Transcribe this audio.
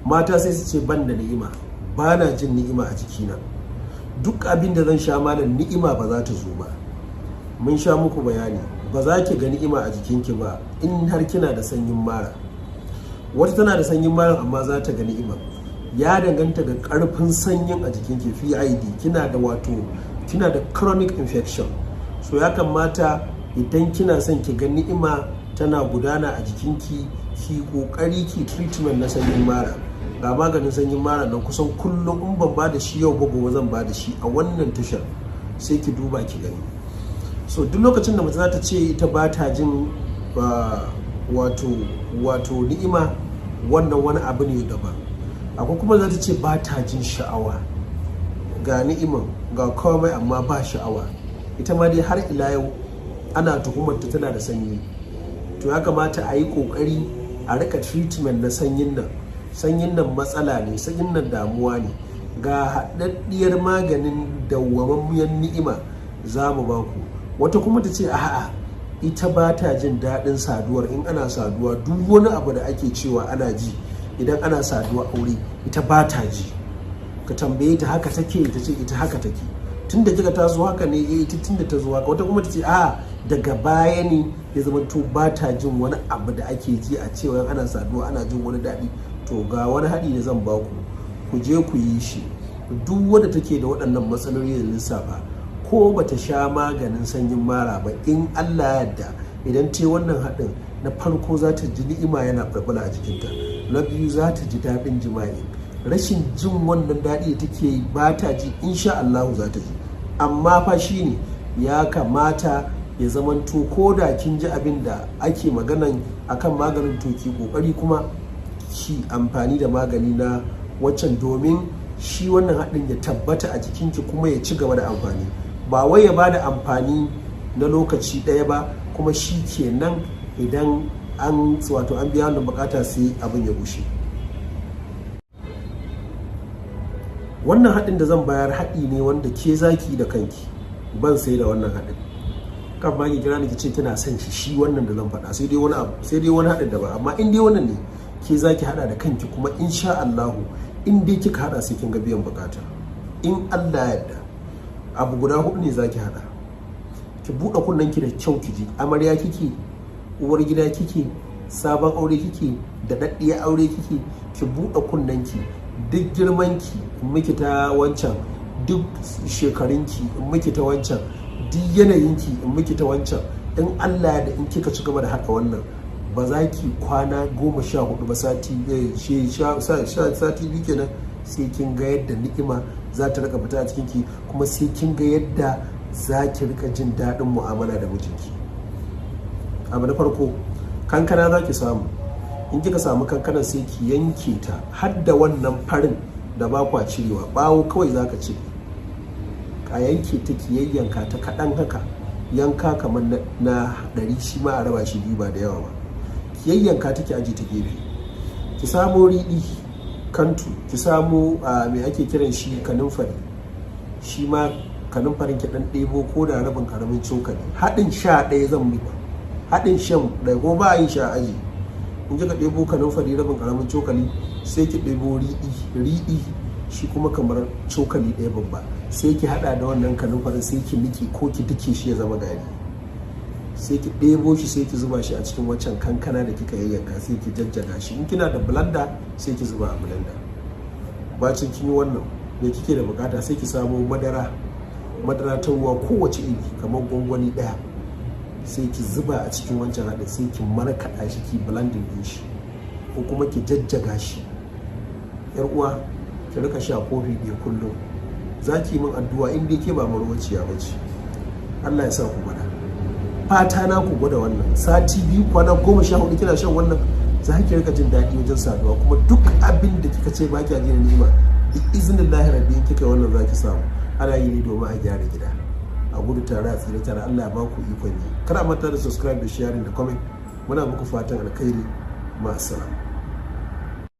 Mata sai su ce ban da ni'ima, ba na jin ni'ima a jikina, duk abin da zan sha malam ni'ima ba za ta zo ba. Mun sha muku bayani, ba za ki ga ni'ima a jikinki ba in har kina da sanyin mara. Wata tana da sanyin mara amma za ta ga ni'ima. Ya danganta ga karfin sanyin a jikinki. PID kina da, wato kina da chronic infection. So ya kamata idan kina son ki ga ni'ima tana gudana a jikinki, ki kokari ki treatment na sanyin mara. Ga maganin sanyin mara nan, kusan kullum in ban ba da shi yau ba, gobe zan ba da shi a wannan tashar, sai ki duba ki gani. So duk lokacin da mace za ta ce ita ba ta jin wato ni'ima, wannan wani abu ne daban. Akwai kuma za ta ce ba ta jin sha'awa, ga ni'iman ga komai amma ba sha'awa. Ita ma dai har ila yau ana tuhumar ta tana da sanyi. To ya kamata a yi kokari a rika treatment na sanyin nan. Sanyin nan matsala ne, sanyin nan damuwa ne. Ga haɗaɗɗiyar maganin dawwamammiyar ni'ima za mu ba ku. Wata kuma ta ce a'a, ita ba ta jin daɗin saduwar. In ana saduwa, duk wani abu da ake cewa ana ji idan ana saduwa aure, ita ba ta ji. Ka tambaye ta haka take, ta ce ita haka take tun da kika taso haka ne. Eh, ita tun da ta zo haka. Wata kuma ta ce a daga baya ne ya zama to ba ta jin wani abu da ake ji a cewa ana saduwa ana jin wani daɗi. To ga wani haɗi da zan baku, ku je ku yi shi. Duk wanda take da waɗannan matsaloli da lissafa, ko bata sha maganin sanyin mara ba, in Allah yarda idan ta wannan haɗin, na farko za ta ji ni'ima yana bulbula a jikinta, na biyu za ta ji daɗin jima'i. Rashin jin wannan daɗi da take yi ba ta ji, insha Allahu za ta ji. Amma fa shine ya kamata ya zamanto ko da kin ji abin da ake maganan akan maganin, to ki kokari kuma ki amfani da magani na waccan, domin shi wannan haɗin ya tabbata a jikinki kuma ya ci gaba da amfani, ba wai ya ba da amfani na lokaci ɗaya ba kuma shi kenan, idan an wato an biya wannan bukata sai abin ya bushe. Wannan haɗin da zan bayar haɗi ne wanda ke zaki da kanki, ban sai da wannan haɗin. Kan ma ki kira ni ki ce kina son shi, shi wannan da zan faɗa, sai dai wani abu, sai dai wani haɗin da ba. Amma in dai wannan ne, ke zaki haɗa da kanki, kuma insha Allahu in dai kika haɗa sai kin ga biyan bukata in Allah ya yarda. Abu guda hudu ne zaki haɗa. Ki buɗe kunnen ki da kyau ki ji. Amarya kike, uwar gida kike, sabon aure kike, da daɗɗiyar aure kike, ki buɗe kunnen ki. Duk girman ki in miki ta wancan, duk shekarunki in miki ta wancan, duk yanayinki in miki ta wancan. In Allah da in kika ci gaba da haɗa wannan, ba za ki kwana 14 ba, sati 2 kenan, sai kin ga yadda ni'ima za ta rika fita a cikinki, kuma sai kin ga yadda za ki rika jin daɗin mu'amala da mijinki. Abu na farko, kankana za ki samu. In kika samu kankana, sai ki yanke ta har da wannan farin da ba kwa cirewa, bawo kawai za ka cire. Ka yanke ta, ki yayyanka ta kaɗan haka, yanka kamar na 100, shi ma a raba shi biyu, ba da yawa ba. Ki yayyanka ta, ki aje ta gefe. Ki samo riɗi kantu, ki samo me ake kiran shi, kanumfari. Shi ma kanumfarin ki ɗan ɗebo ko da rabin ƙaramin cokali. Haɗin 11 zan muku, haɗin shan ɗaya ko ba a yin sha aji. In kika ɗebo kanumfari rabin ƙaramin cokali, sai ki ɗebo riɗi, riɗi shi kuma kamar cokali ɗaya babba, sai ki haɗa da wannan kanumfarin, sai ki nike ko ki dake shi ya zama gari. Sai ki ɗebo shi, sai ki zuba shi a cikin waccan kankana da kika yayyanka, sai ki jajjaga shi. In kina da blender, sai ki zuba a blender. Bacin kin yi wannan, me kike da bukata? Sai ki samo madara, madara ta ruwa kowace iri, kamar gwangwani ɗaya, sai ki zuba a cikin wancan haɗin, sai ki markaɗa shi, ki blending ɗin shi ko kuma ki jajjaga shi. Yar uwa, ki rika sha kofi 1 kullum, za ki yi min addu'a in dai ke ba marwaciya ba ce. Allah ya sa ku gwada. Fata na ku gwada wannan. Sati 2, kwana 14 kina shan wannan, za ki rika jin daɗi wajen saduwa, kuma duk abin da kika ce ba ki ji ni'ima, bi iznillahi rabbi in kika wannan za ki samu. Ana yi ne domin a gyara gida, a gudu tare a tsire tare. Allah ya ba ku ikon yi. Kada a manta da subscribe da sharing da comment. Muna muku fatan alkhairi. Ma'assalam.